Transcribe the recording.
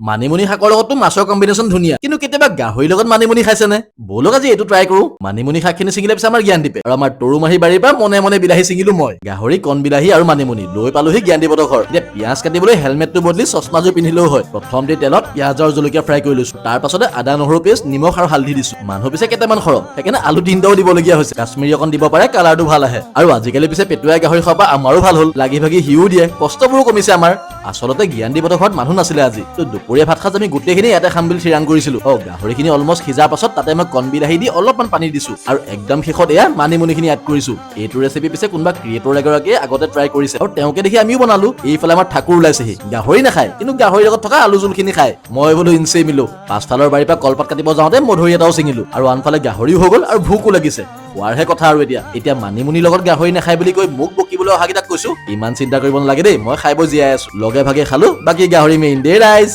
মানিমুনি শাকৰ লগতো মাছৰ কম্বিনেশ্যন ধুনীয়া, কিন্তু কেতিয়াবা গাহৰিৰ লগত মানিমুনি খাইছেনে? ব'লক, আজি এইটো ট্ৰাই কৰো। মানিমুনি শাকখিনি ছিঙিলে পিছে আমাৰ জ্ঞানদীপে আৰু আমাৰ তৰুমাহী বাৰীৰ পৰা মনে মনে বিলাহী ছিঙিলো মই। গাহৰি, কণ বিলাহী আৰু মানিমুনি লৈ পালোহি জ্ঞানদীপতৰ ঘৰ। এতিয়া পিঁয়াজ কাটিবলৈ হেলমেটটো বদলি চশমাযোৰ পিন্ধিলেও হয়। প্ৰথমতে তেলত পিঁয়াজ আৰু জলকীয়া ফ্ৰাই কৰি লৈছো। তাৰ পাছতে আদা নহৰু পেষ্ট, নিমখ আৰু হালধি দিছো। মানুহ পিছে কেইটামান সৰহ, সেইকাৰণে আলু তিনিটাও দিবলগীয়া হৈছে। কাশ্মীৰী অকণ দিব পাৰে, কালাৰটো ভাল আহে। আৰু আজিকালি পিছে পেটুৱাই গাহৰি খোৱাৰ পৰা আমাৰো ভাল হ'ল, লাগি ভাগি সিও দিয়ে, কষ্টবোৰো কমিছে আমাৰ। আচলতে জ্ঞানদীপতৰ ঘৰত মানুহ নাছিলে আজি তো, দুপৰীয়া ভাত সাজ আমি গোটেইখিনি ইয়াতে খাম বুলি থিৰাং কৰিছিলো। অ, গাহৰিখিনি অলমষ্ট সিজাৰ পাছত তাতে মই কণ বিলাহী দি অলপমান পানী দিছো আৰু একদম শেষত এয়া মানিমুনিখিনি এড কৰিছো। এইটো ৰেচিপি পিছে কোনোবা ক্ৰিয়েটৰ এগৰাকীয়ে আগতে ট্ৰাই কৰিছে আৰু তেওঁকে দেখি আমিও বনালো। এইফালে আমাৰ ঠাকুৰ ওলাইছেহি। গাহৰি নাখায়, কিন্তু গাহৰিৰ লগত থকা আলু জোলখিনি খায়। মই বোলো ইনচেই মিলো। পাছফালৰ বাৰীৰ পৰা কলপাত কাটিব যাওঁতে মধুৰি এটাও ছিঙিলো আৰু আনফালে গাহৰিও হৈ গ'ল আৰু ভোকো লাগিছে, খোৱাৰহে কথা। আৰু এতিয়া এতিয়া মানিমুনিৰ লগত গাহৰি নাখায় বুলি কৈ মোক বকিবলৈ অহাকেইটাক কৈছো, ইমান চিন্তা কৰিব নালাগে দেই, মই খাই বৈ জীয়াই আছো। লগে ভাগে খালো, বাকী গাহৰি মেইন দেই ৰাইজ।